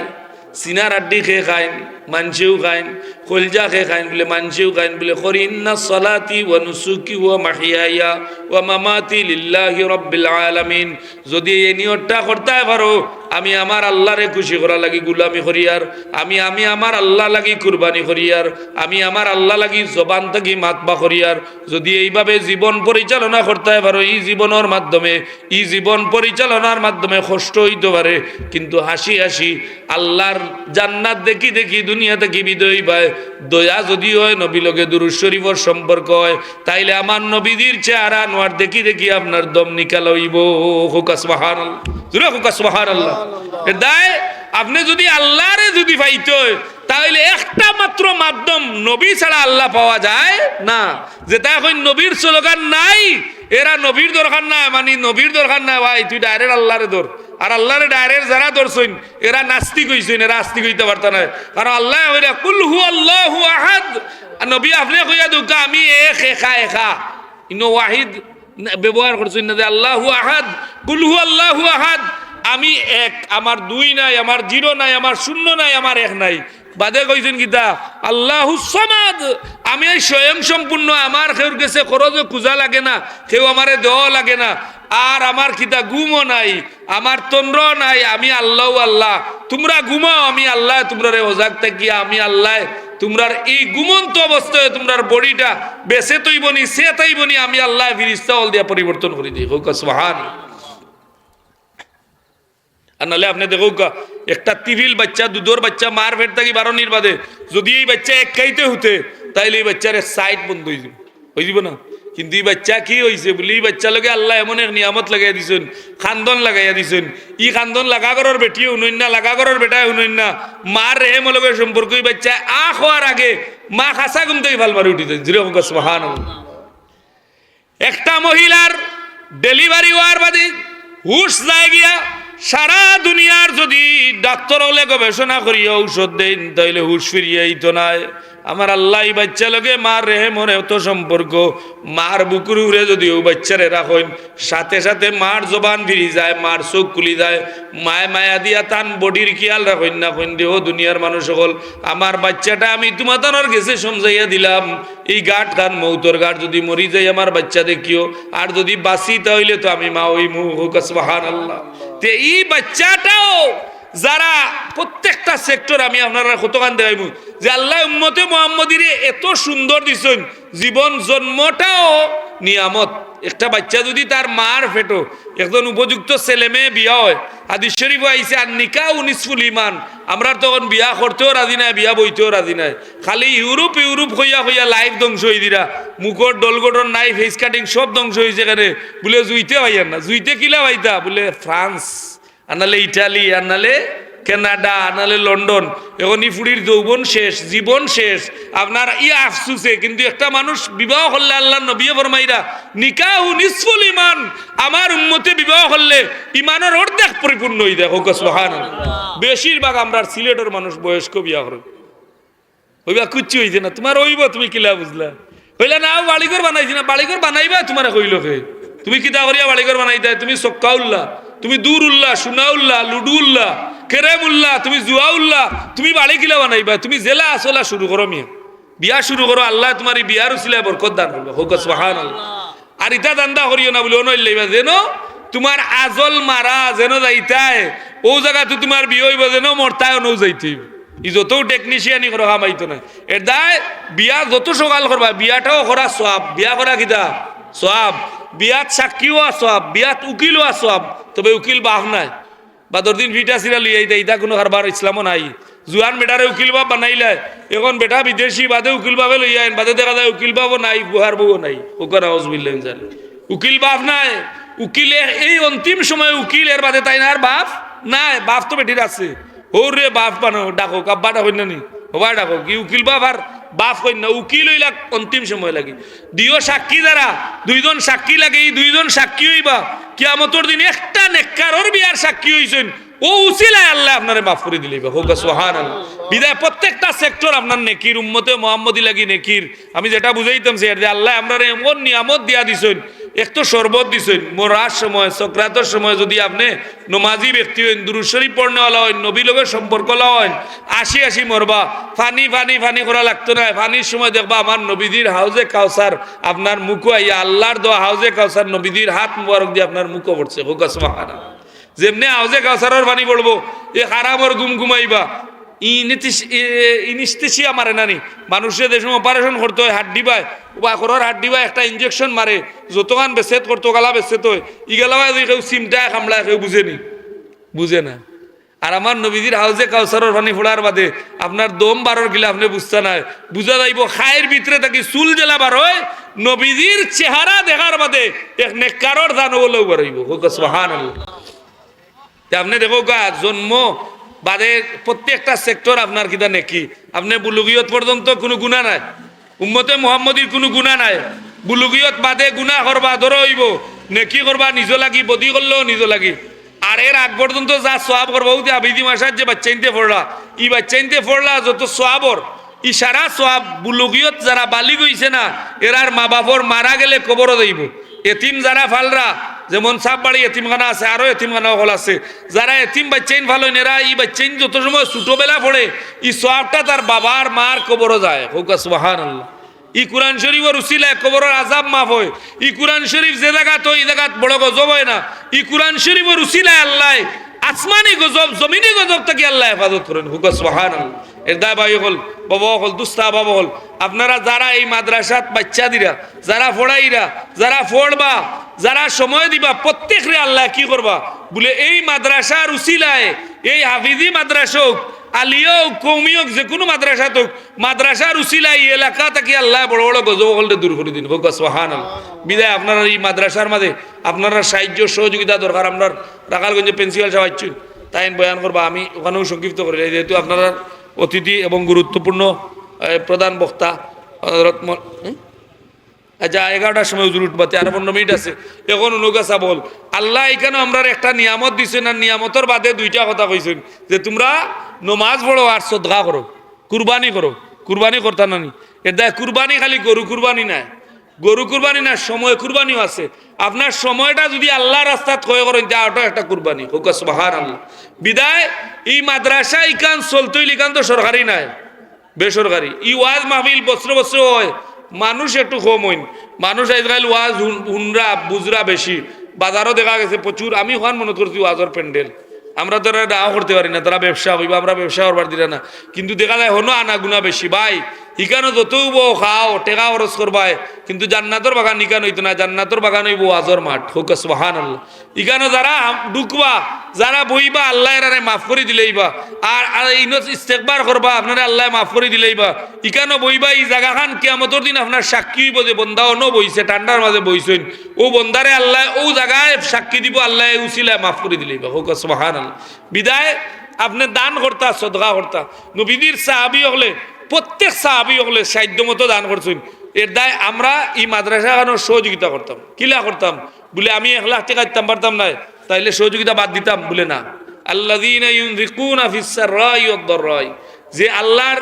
সিনার আড্ডি কে খাইন, মানষেও খাইন, কইলজা কে খাইন, বুলে মানষেও খাইন, বুলে, "করি ইন্না সলাতি ওয়া নুসুকি ওয়া মাহিয়ায়া ওয়া মামাতি লিল্লাহি রাব্বিল আলামিন।" যদি এই নিয়তটা করতায় পারো, আমি আমার আল্লারে খুশি করার লাগি গুলামি করিয়ার, আমি, আমি আমার আল্লার লাগি কুরবানি করিয়ার, আমি আমার আল্লার লাগি জবান থাকি মাত বার করিয়ার, যদি এইভাবে জীবন পরিচালনা করতায় পারো, ই জীবনর মাধ্যমে, ই জীবন পরিচালনার মাধ্যমে কষ্ট অইতো পারে, কিন্তু হাসি হাসি আল্লার জান্নাত দেখি দেখি দুনিয়া থাকি বিদায় অইবায়। দয়া যদি অয়, নবী লগে দুরূদ শরীফর সম্পর্ক অয়, তাইলে আমার নবীজির চেহারা আনোয়ার দেখি দেখি আপনার দম নিকাল অইবো। কউক্কা সুবহানাল্লাহ। জুরে কউক্কা সুবহানাল্লাহ। এর দায় আপনে যদি আল্লারে যদি পাইতো, তাইলে একটা মাত্র মাধ্যম, নবী ছাড়া আল্লা পাওয়া যায় না। যেটা এখন নবীর স্লোগান নাই, এরা নবীর দরকার নাই, মানে নবীর দরকার নাই, ভাই, তুই direct আল্লারে ধর। আর আল্লারে direct যারা ধরছইন, এরা নাস্তিক অইছইন, এরা আস্তিক অইতা পারতা নায়। কারণ আল্লায় কইরা, "কুল হুয়াল্লাহু আহাদ।" আর নবী আপনে কইয়া দেউক্কা, "আমি এক, একা, একা।" ইনো ওয়াহিদ ব্যবহার করছইন না যে আল্লাহু আহাদ, কুল হুয়াল্লাহু আহাদ, আমি এক, আমার দুই নাই, আমার zero নাই, আমার শূন্য নাই, আমার এক নাই। বাদে কইছইন কিতা? আল্লাহুস সামাদ, আমি এই স্বয়ং সম্পূর্ণ, আমার কেউর গেছে খরচে খুজা লাগে না, কেউ আমারে দেওয়া লাগে না, আর আমার কিতা ঘুমও নাই, আমার তন্দ্রাও নাই, আমি আল্লাহু আল্লাহ। তুমরা ঘুমাও, আমি আল্লায় তুমরারে হজাগ থাকিয়া, আমি আল্লায় তুমরার এই ঘুমন্ত অবস্থায় তুমরার bodyটা বেঁচে তৈবনি, সে তাইবনি, আমি আল্লায় ফিরিস্তা অকল দিয়া পরিবর্তন করি দেই। কউক্কা সুবহান। আর নালে আপনে দেখউক্কা, একটা তিফিল বাইচ্চা, দুধর বাইচ্চা, মার পেট থাকি বারনির বাদে যদি এই বাইচ্চা এক কাইতে হুতে, তাইলে এই বাইচ্চার এক সাইড বন্ধ অইযিবো, অইযিবো না? কিন্তু ই বাইচ্চা কি অইছে বুলি, ই বাইচ্চার লগে আল্লায় এমন এক নিয়ামত লাগাইয়া দিছইন, কান্দন লাগাইয়া দিছইন। ই কান্দন লাগা ঘরর বেটিয়ে হুনইন না, লাগা ঘরর বেটায় হুনইন না। মার রেহেমর লগে সম্পর্ক, ই বাইচ্চায় আ কওয়ার আগে মা খাসা ঘুম থাকি ফাল মারি উঠি যাইন। জুরে কউক্কা সুবহানাল্লাহ। একটা মহিলার delivery অওয়ার বাদে হুশ যায় গিয়া, সারা দুনিয়ার যদি ডাক্তর অকলে গবেষণা করিয়া ঔষধ দেইন, তাইলে হুশ ফিরিয়া আইতো নায়। আমার আল্লাহ, ই বাইচ্চা লগে মার রেহেমর এত সম্পর্ক, মার বুকুর উপরে যদি অউ বাইচ্চারে রাখইন, সাথে সাথে মার জবান ফিরি যায়, মার চউখ খুলি যায়, মায় মায়া দিয়া তান বডির খিয়াল রাখইন না, কইন দে, "ও দুনিয়ার মানুষ অকল, আমার বাইচ্চাটা আমি তুমাতানর গেছে সমঝাইয়া দিলাম, ই ঘাট খান মউতর ঘাট, যদি মরি যাই আমার বাইচ্চা দেখিও, আর যদি বাঁচি তা অইলে তো আমি মা অইমু।" কউক্কা সুবহানাল্লাহ। তে ই বাইচ্চাটাও যারা প্রত্যেকটা সেক্টর আমি আপনারারে কতখান দেখাইমু যে আল্লায় উম্মতে মুহাম্মদীরে এত সুন্দর দিছইন, জীবন জন্মটাও নিয়ামত। একটা বাইচ্চা যদি তার মার পেটো একজন উপযুক্ত ছেলে মেয়ে বিয়া অয়, হাদিস শরীফো আইছে, "আন নিকাহু নিসফুল ঈমান।" আমরার তখন বিয়া করতেও রাজি নায়, বিয়া বইতেও রাজি নায়, খালি ইউরোপ ইউরোপ কইয়া কইয়া লাইফ ধ্বংস অই দিরা, মুখর ডলগঠন নাই, ফেস কাটিং সব ধ্বংস অইছে। কেনে? বুলে, "জুইতে পাইয়ার না।" "জুইতে কিলা পাইতা?" বুলে, "ফ্রান্স।" আর নালে ইটালি, আর নালে কানাডা, আর নালে লন্ডন। এখন ই ফুড়ির যৌবন শেষ, জীবন শেষ। আপনার ই আফসুসে, কিন্তু একটা মানুষ বিবাহ করলে আল্লার নবীয়ে ফরমাইরা, "নিকাহু নিসফুল ঈমান", আমার উম্মতে বিবাহ করলে ইমানর অর্ধেক পরিপূর্ণ অই যায়। কউক্কা সুবহানাল্লাহ। বেশিরভাগ আমরার সিলেটর মানুষ বয়স্ক বিয়া করে। কইবা, "কুচ্ছু অইছে না, তুমার অইবো, তুমি কিলা বুঝলা?" কইলা, "না, বাড়িঘর বানাইছি না।" "বাড়িঘর বানাইবা, তুমারে কইলো কে? তুমি কিতা করিয়া বাড়িঘর বানাইতায়? তুমি ছক্কা উল্লা, তুমি দূর উল্লা, সোনা উল্লা, লুডু উল্লা, ক্যারেম উল্লা, তুমি জুয়া উল্লা, তুমি বাড়ি কিলা বানাইবা? তুমি যেলা আছো অলা শুরু করো মিয়া, বিয়া শুরু করো, আল্লায় তুমার ই বিয়ার উছিলায় বরকত দান করবা।" কউক্কা সুবহানাল্লাহ। আর ইতা ধান্দা করিও না বুলে, অনো ইল্লাইবা যেন তুমার আজল মারা যেন যাইতায়, অউ জাগাত তুমার বিয়া অইবো যেন মরতায় অনউ যাইতে অইবো। ই যতউ টেকনিশিয়ানি করো, কাম আইতো নায়। এর দায় বিয়া যত সকাল করবা, বিয়াটাও করা সওয়াব। বিয়া করা কিতা? সওয়াব। বিয়াত সাক্ষী অওয়া সওয়াব, বিয়াত উকিল অওয়া সওয়াব। তবে উকিল বাফ নায়। বাদর দিন ফিটা ছিড়া লইয়া ইতা, ইতা কুনু কারবার ইসলামো নাই। জুয়ান বেটারে উকিল বাফ বানাইলায়, এখন বেটা বিদেশি, বাদে উকিল বাফে লইয়া আইন, বাদে দেখা যায় উকিল বাফও নাই, বুয়ার বউও নাই। কউক্কা নাউজুবিল্লাহ মিন জালিক। উকিল বাফ নায়, উকিলে এই অন্তিম সময় উকিল, এর বাদে তাইন আর বাফ নায়, বাফ তো বেটির আছে। "হউরে বাফ বানো, ডাকউক, আব্বা ডাকইন না নি? হবায় ডাকউক।" ই উকিল বাফ আর বাফ কইন না, উকিল অইলা অন্তিম সময় লাগি। দুইও সাক্ষী যারা, দুইজন সাক্ষী লাগে, ই দুইজন সাক্ষী অইবা। কিয়ামতর দিন একটা নেককারর বিয়ার সাক্ষী অইছইন, অউ উছিলায় আল্লায় আপনারে মাফ করি দিলাইবা। কউক্কা সুবহানাল্লাহ। বিদায় প্রত্যেকটা সেক্টর আপনার নেকির, উম্মতে মুহাম্মদী লাগি নেকির। আমি যেটা বুঝাইতাম চাইয়ার যে আল্লায় আমরারে এমন নিয়ামত দিয়া দিছইন, এক তো শরবত দিছইন, মরার সময়, সকরাতর সময় যদি আপনে নমাজি ব্যক্তি অইন, দুরুদ শরীফ পড়নেওয়ালা অইন, নবীর লগে সম্পর্কআলা অইন, আশি আশি মরবা, পানি, পানি, পানি করা লাগতো নায়। পানির সময় দেখবা আমার নবীজির হাউজে কাউসার আপনার মুখো আইয়া, আল্লার দেওয়া হাউজে কাউসার নবীজির হাত মুবারক দি আপনার মুখো পড়ছে। কউক্কা সুবহানাল্লাহ। যেমনে হাউজে কাউসারর পানি পড়বো, এ হারামর ঘুম ঘুমাইবা। ইনিতিস-, এ-, ইনিস্থেশিয়া মারে না নি? মানুষরে যে সময় অপারেশন করতো অয়, হাড্ডি বায়, উবা করর হাড্ডি বায় একটা ইনজেকশন মারে, যতখান বেছেত করতো, গালা বেছেত অয়, ইগালা বায় যদি কেউ চিমটায় কামড়ায়, কেউ বুঝে নি? বুঝে না। আর আমার নবীজির হাউজে কাউসারর পানি পড়ার বাদে আপনার দম বারর গিলা আপনে বুঝতা নায়, বুঝা যাইবো খাইর ভিতরে থাকি চুল যেলা বারয়, নবীজির চেহারা দেখার বাদে এক নেককারর জান অলাউ বারইবো। কউক্কা সুবহানাল্লাহ। তে আপনে দেখউক্কা, জন্ম বাদে প্রত্যেকটা সেক্টর আপনার কিতা নেকি। আপনে বুলুগিয়ত পর্যন্ত কুনু গুনা নাই, উম্মতে মুহাম্মদীর কুনু গুনা নাই। বুলুগিয়ত বাদে গুনা করবা, ধরা অইবো, নেকি করবা নিজর লাগি, বদি করলেও নিজর লাগি। আর এর আগ পর্যন্ত যা সওয়াব করবা, অউ যে আবিদি মাসাত যে বাইচ্চাইন্তে পড়লা, ই বাইচ্চাইন্তে পড়লা যত সওয়াবর, ই সারা সওয়াব বুলুগিয়ত যারা বালিগ অইছে না, এরার মা বাফর মারা গেলে কবরো যাইবো। এতিম যারা ফালরা, যেমন সাববাড়ি এতিমখানা আছে, আরো এতিমখানা অকল আছে, যারা এতিম বাইচ্চাইন ফালইন, এরা ই বাইচ্চাইন যত সময় ছোটবেলা পড়ে, ই সওয়াবটা তার বাবার মার কবরো যায়। কউক্কা সুবহানাল্লাহ। ই কুরআন শরীফর উছিলায় কবরর আযাব মাফ অয়। ই কুরআন শরীফ যে জাগাত অয়, ই জাগাত বড় গজব অয় না। ই কুরআন শরীফর উছিলায় আল্লায় আসমানি গজব, জমিনি গজব থাকি আল্লায় হেফাজত করইন। কউক্কা সুবহানাল্লাহ। এর দায় ভাই অকল, বাবা অকল, দুস্তা বাবা অকল, আপনারা যারা এই মাদ্রাসাত বাইচ্চা দিরা, যারা পড়াইরা, যারা পড়বা, যারা সময় দিবা, প্রত্যেকরে আল্লায় কি করবা? বুলে এই মাদ্রাসার উছিলায়, এই হাফিজি মাদ্রাসা অউক, আলিয়া অউক, কওমি অউক, যেকুনু মাদ্রাসাত অউক, মাদ্রাসার উছিলায় ই এলাকা থাকি আল্লায় বড় বড় গজব অকলরে দূর করি দিন। কউক্কা সুবহানাল্লাহ। বিদায় আপনারার ই মাদ্রাসার মাঝে আপনারার সাহায্য সহযোগিতা দরকার। আমরার রাখালগঞ্জে প্রিন্সিপাল সাব আইছইন, তাইন বয়ান করবা, আমি অখানেউ সংক্ষিপ্ত করি, যেহেতু আপনারার অতিথি এবং গুরুত্বপূর্ণ, এ, প্রধান বক্তা হযরত ম-, হুম? আচ্ছা, এগারোটার সময় হুজুর উঠবা, তে আরো পনেরো মিনিট আছে। এখন উনুগা সাব অকল, আল্লায় ইখানো আমরারে একটা নিয়ামত দিছইন, আর নিয়ামতর বাদে দুইটা কথা কইছইন যে তুমরা নমাজ পড়ো আর সদকা করো, কুরবানি করো। কুরবানি করতা না নি? এর দায় কুরবানি খালি গরু কুরবানি নায়, গরু কুরবানি না, সময় কুরবানিও আছে। আপনার সময়টা যুদি আল্লার রাস্তাত খয় করইন, তে ওটাও একটা কুরবানি। কউক্কা সুবহানাল্লাহ। বিদায় ই মাদ্রাসা ইখান চলতে অইলে ইখান তো সরকারি নায়, বেসরকারি। ই ওয়াজ মাহফিল বছরে বছরে অয়, মানুষ একটু কম অইন। মানুষ আইজকাইল ওয়াজ হুন-, হুনরা, বুঝরা বেশি। বাজারও দেখা গেছে প্রচুর। আমি অখান মনো করছি ওয়াজর প্যান্ডেল। আমরা তো এরারে দাওয়া করতে পারি না, তারা ব্যবসা অইবা, আমরা ব্যবসা করবার দিরা না। কিন্তু দেখা যায় হনো আনাগুনা বেশি। ভাই, ইখানো যত অইবো খাও, টেকা খরচ করবায়, কিন্তু জান্নাতর বাগান ইখান অইতো না, জান্নাতর বাগান অইবো ওয়াজর মাঠ। কউক্কা সুবহানাল্লাহ। ইখানো যারা হাম-, ঢুকবা, যারা বইবা, আল্লায় এরারে মাফ করি দিলাইবা। আর, আর ইনো ইস্তেগফার করবা, আপনারে আল্লায় মাফ করি দিলাইবা। ইখানো বইবা, ই জাগাখান কিয়ামতর দিন আপনার সাক্ষী অইবো যে বন্দা অনো বইছে, ঠান্ডার মাঝে বইছইন। অউ বন্দারে আল্লায় অউ জাগায় সাক্ষী দিবো, আল্লায় উসিলায় মাফ করি দিলাইবা। কউক্কা সুবহানাল্লাহ। বিদায় আপনে দান করতা, সদকা করতা। নবীজির সাহাবী অকলে, প্রত্যেক সাহাবী অকলে সাধ্য মতো দান করছইন। এর দায় আমরা ই মাদ্রাসাখানোর সহযোগিতা করতাম। কিলা করতাম? বুলে, "আমি এক লাখ টেকা দিতাম পারতাম নায়, তাইলে সহযোগিতা বাদ দিতাম?" বুলে, "না।" আল্লাযীনা ইউনফিকুনা ফিস সাররাই ওয়াদ দাররাই। যে আল্লার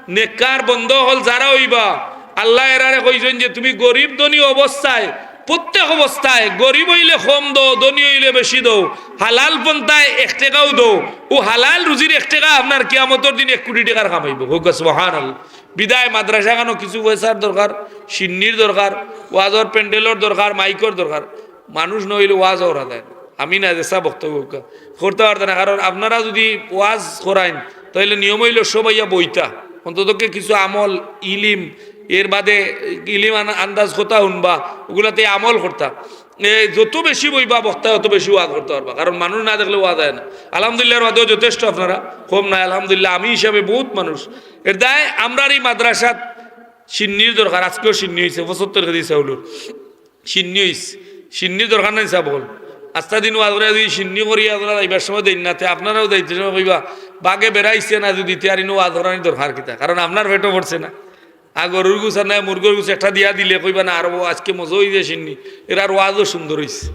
নেককার বন্দা অকল যারা অইবা, আল্লায় এরারে কইছইন যে, "তুমি গরিব ধনী অবস্থায়, প্রত্যেক অবস্থায়, গরিব অইলে কম দেও, ধনী অইলে বেশি দেও, হালাল পন্থায় এক টেকাও দেও, অউ হালাল রুজির এক টেকা আপনার কিয়ামতর দিন এক কোটি টেকার কাম অইবো।" কউক্কা সুবহানাল্লাহ। বিদায় মাদ্রাসাখানো কিছু পয়সার দরকার, শিন্নির দরকার, ওয়াজর প্যান্ডেলর দরকার, মাইকর দরকার। মানুষ না অইলে ওয়াজ করা যায় না। আমি না যে সব বক্তব্য করতে পারতা না, কারণ আপনারা যুদি ওয়াজ করাইন, তাইলে নিয়ম অইলো সব আইয়া বইতা, অন্ততকে কিছু আমল, ইলিম, এর বাদে ইলিম আন-, আন্দাজ কথা হুনবা, অগুলাতে আমল করতা। এ, যত বেশি বইবা বক্তায়, অত বেশি ওয়াজ করতা পারবা, কারণ মানুষ না দেখলে ওয়াজ অয় না। আলহামদুলিল্লাহর বাদেও যথেষ্ট আপনারা, কম নায়, আলহামদুলিল্লাহ, আমি হিসাবে বউত মানুষ। এর দায় আমরার ই মাদ্রাসাত শিন্নির দরকার, আজকেও শিন্নি অইছে, পঁচাত্তর কেজি চাউলর শিন্নি অইছে। শিন্নির দরকার নাই সাব অকল। আস্তা দিন ওয়াজ করিয়া যুদি শিন্নি করিয়া আপনারা যাইবার সময় দেইন না, তে আপনারাও যাইতে সময় কইবা, "বাগে বেড়াইছে না যুদি, তে আর ইনো ওয়াজ করানির দরকার কিতা?" কারণ আপনার পেটো ভরছে না। আর গরুর গুস আর নায়, মুরগর গুস একটা দিয়া দিলে কইবা, "না, আর ও আজকে মজা অইছে শিন্নি, এর আর ওয়াজও সুন্দর অইছে।"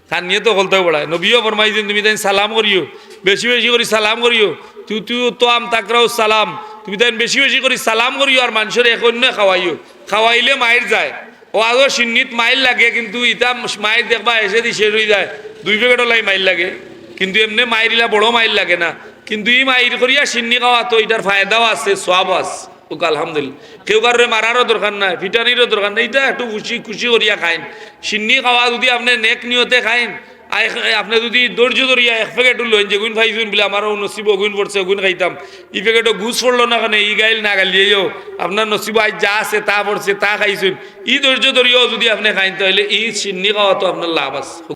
তান নিয়ত অকলতাউ বড়ায়। নবীও ফরমাইছইন, "তুমি তাইন সালাম করিও, বেশি বেশি করি সালাম করিও। তুতু তো আম তাকরাও সালাম, তুমি তাইন বেশি বেশি করি সালাম করিও, আর মানষরে এক অন্যে খাওয়াইও।" খাওয়াইলে মাইর যায়। ওয়াজর শিন্নিত মাইর লাগে, কিন্তু ইতা মাইর দেখবা এসেদি শেষ অইযায়, দুই প্যাকেটর লাগি মাইর লাগে। কিন্তু এমনে মাইর ইলা বড় মাইর লাগে না, কিন্তু ই মাইর করিয়া শিন্নি খাওয়া তো ইটার ফায়দাও আছে, সওয়াবও আছে। কউক্কা আলহামদুলিল্লাহ। কেউ কারোরে মারারও দরকার নাই, পিটানিরও দরকার নাই, ইতা একটু খুশি খুশি করিয়া খাইন। শিন্নি খাওয়া যুদি আপনে নেক নিয়তে খাইন, আই-, আপনে যুদি ধৈর্য ধরিয়া এক প্যাকেটও লইন, যেগুইন পাইছইন বুলে, "আমারও নসিবো অগুইন পড়ছে, অগুইন খাইতাম", ই প্যাকেটো গুস পড়লো না কেনে, ই গাইল না গাইলিয়াইও, আপনার নসিবো আইজ যা আছে তা পড়ছে, তা খাইছইন, ই ধৈর্য ধরিয়াও যুদি আপনে খাইন, তাইলে ই শিন্নি খাওয়াত আপনার লাভ আছে।